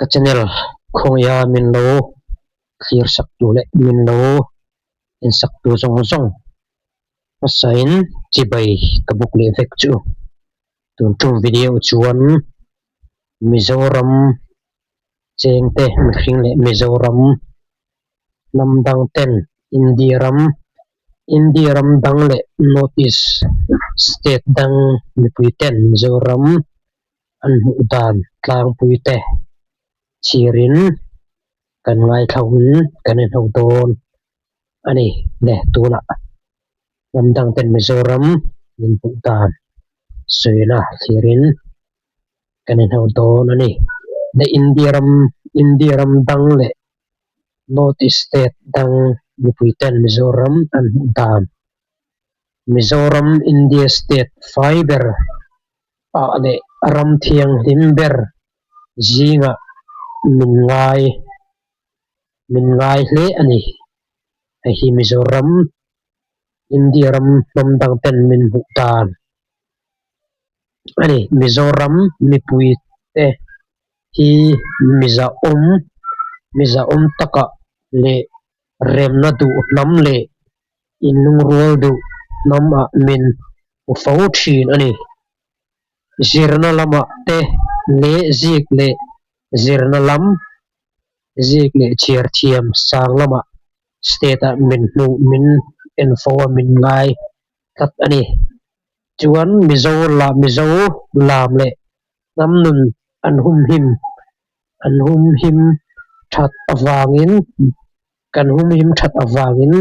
Ka channel khawngaia min lo thlir sak tu leh min lo en sak tu zawng zawng hmasain chibai ka buk leh vek chu. Tun tum video chuan Mizoram chengte mihring leh Mizoram hnam dang ten India ram India ram dang leh North East state dang mipui ten Mizoram an hmuh dan tlangpui te chhirin kan ngaithla-in kan inho dawn a ni le tunah hnam dang ten Mizoram min hmuh dan sawina thlirin kan inho dawn a ni. Le India ram India ram dang leh North East state dang mipui ten Mizoram an hmuh dan Mizoram India state fai ber ah leh ram thianghlim ber zingah min ngai min ngai hle a ni. Hei hi Mizoram India ram hnam dang ten min hmuh dan a ni. Mizoram mipui te hi mizahawm mizahawm takah leh remna duh hnam leh inlungrual duh hnam ah min hmu fo thin a ni. Zirna lamah te leh zik leh zirna lam, zik leh chhiar thiam sang lamah state ah min hmuh min en fo a min ngai tlat a ni. Chuan Mizo la Mizo lam leh hnam nun an humhim an humhim that avangin kan humhim that avangin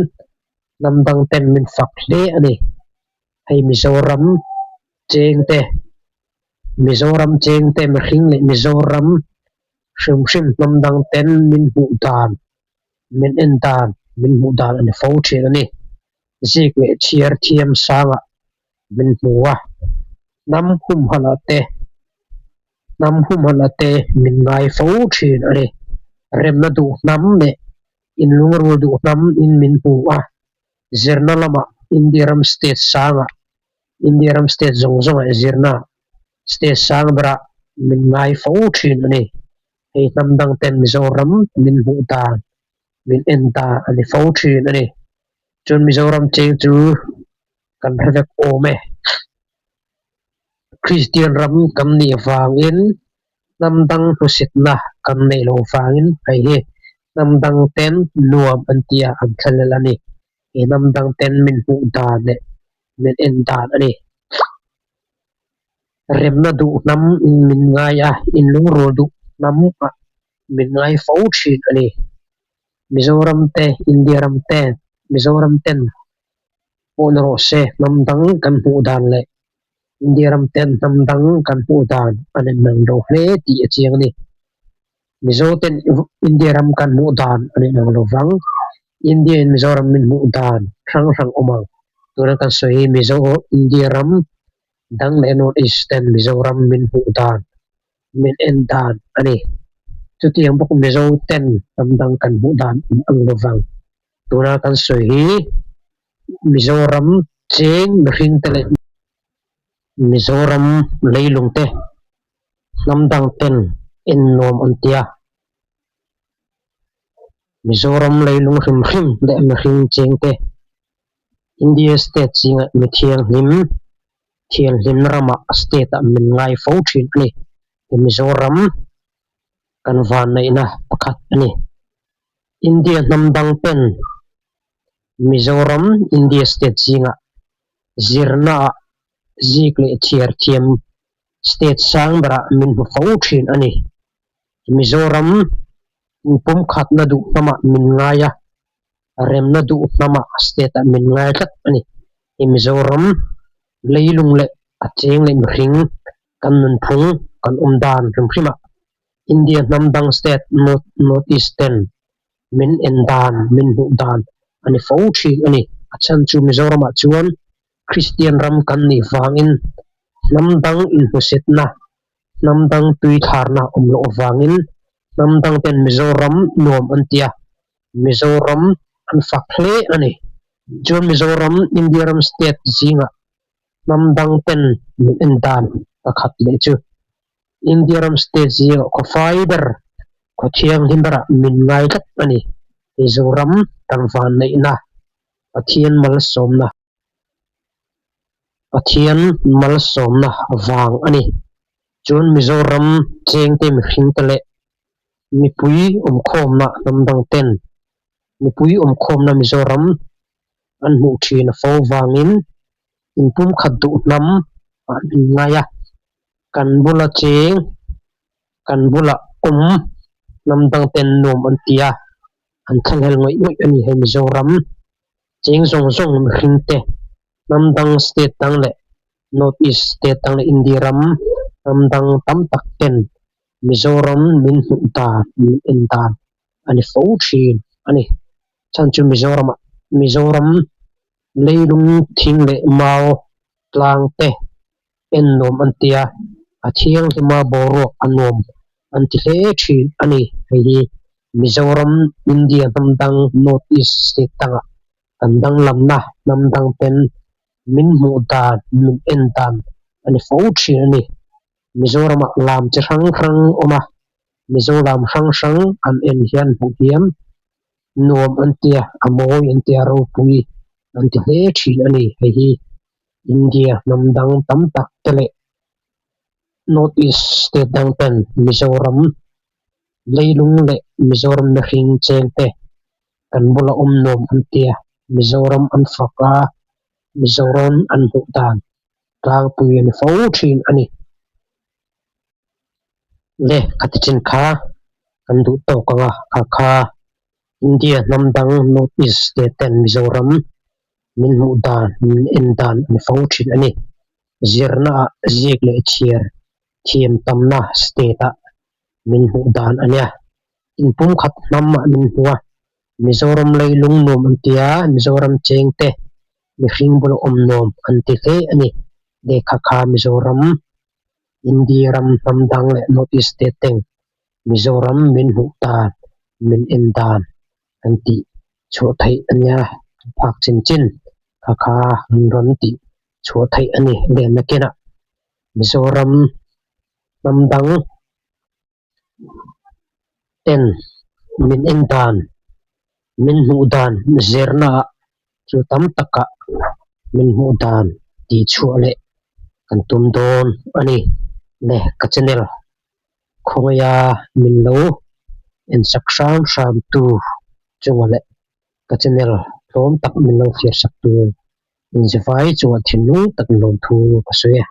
hnam dang ten min fak hle a ni. Hei Mizoram chengte Mizoram chengte mihring leh Mizoram hrim hrim hnam dang ten min hmuh dan min en dan min hmuh dan a ni fo thin a ni. Zik leh chhiar thiam sangah min hmu a, hnam humhalh te hnam humhalh te min ngai fo thin a ni. Remna duh hnam leh inlungrul duh hnam in min hmu a, zirna lamah India ram state sangah India ram state zawng zawngah zirna state sang berah min ngai fo thin a ni. Hei hnam dang ten Mizoram min hmuh dan min en ta a ni fo thin a ni. Chuan Mizoram cheng chu kan hre vek awm e. Kristian ram kan nih vangin hnam dang hmusitna kan neih loh vangin hei hi hnam dang ten nuam an tia an thlalel a ni. He hnam dang ten min hmuh dan leh min en dan a ni. Remna duh hnam in min ngai a, inlungrual duh hnam ah min ngai fo thin a ni. Mizoram te, India ram te, Mizoram ten pawh ni rawh se hnam dang kan hmuh dan leh India ram ten hnam dang kan hmuh dan an inang lo hle tih a chiang a ni. Mizo ten India ram kan hmuh dan an inang lo vang. India in Mizoram min hmuh dan hrang hrang awm ang. Tuna kan sawi hi Mizo India ram dang leh North East ten Mizoram min hmuh dan min en dan a ni. Chutiang bawk Mizo ten hnam dang kan hmuh dan in ang lo vang. Tuna kan sawi hi Mizoram cheng mihring te leh Mizoram leilung te hnam dang ten en nuam an ti a. Mizoram leilung hrim hrim leh mihring cheng te India state zingah mi thianghlim thianghlim ramah state ah min ngai fo thin a ni. Mizoram kan vanneihna pakhat a ni. India hnam dang ten Mizoram India state zingah zirna ah zik leh chhiar thiam state sang berah min hmu fo thin a ni. Mizoram inpumkhatna duh hnamah min ngai a, remna duh hnamah state ah min ngai tlat a ni. Hei Mizoram leilung leh a cheng leh mihring kan nunphung kan awm dan hrim hrimah India hnam dang state North North East ten min en dan min hmuh dan a ni fo thin a ni. A chhan chu Mizoramah chuan Kristian ram kan nih vangin hnam dang inhmuhsitna hnam dang tui tharna awm loh avangin hnam dang ten Mizoram nuam an ti a, Mizoram an fak hle a ni. Chuan Mizoram India ram state zingah hnam dang ten min en dan pakhat leh chu India ram state zingah khawfai ber. Khaw thianghlim berah min ngai tlat a ni. Mizoram kan vanneihna Pathian malsawmna Pathian malsawmna vang a ni. Chuan Mizoram chengte mihringte leh mipui awmkhawmna hnam dang ten mipui awmkhawmna Mizoram an hmuh thin a fo vangin inpumkhat duh hnam ah min ngai a, kan bula cheng kan bula awm hnam dang ten nuam an ti a, an thlahlel ngawih ngawih a ni hei Mizoram cheng zawng zawng mihring te hnam dang state dang leh North East state dang leh India ram hnam dang tam tak ten Mizoram min hmuh dan min en dan a ni fo thin a ni. Chhan chu Mizoramah Mizoram leilung thing leh mau tlang te en nuam an ti a, a thianghlima boruak a nuam an ti hle thin a ni. Hei hi Mizoram, India hnam dang North East state dangah kan danglamna hnam dang ten min hmuh dan, min en dan a ni fo thin a ni. Mizoramah lam chi hrang hrang awm a, Mizo lam hrang hrang an en hian hmuh hiam nuam an tia, a mawi an tia, ropui an ti hle thin a ni. Hei hi India hnam dang tam tak te leh North East state dang ten Mizoram leilung leh Mizoram mihring cheng te kan bula awm nuam an tia, Mizoram an fak a, Mizoram an hmuh dan tlangpui a ni fo thin a ni. Le khati chin kha kan duh tawk ang a, kha kha India hnam dang North East state ten Mizoram min hmuh dan, min en dan a ni fo thin a ni. Zirna ah zik leh chhiar thiam tamna state ah min hmuh dan a nia. Inpumkhat hnam ah min hmu a, Mizoram leilung nuam an ti a, Mizoram cheng te mihring bula awm nuam an ti hle a ni. Lehkha kha Mizoram India ram hnam dang leh North East state teng Mizoram min hmuh dan, min en dan an tih chhuah theih a nia, phak chin chin kha kha an rawn tih chhuah theih a ni lenna kenah Mizoram hnam dang ten min en dan, min hmuh dan zirna ah chu tam takah min hmuh dan tih chhuah leh kan tum dawn a ni. Le ka channel khawngaia min lo en sak hram hram tu chunga leh ka channel tlawm tak min lo thlir sak tu inzivai chungah thinlung tak lawmthu ka sawi a.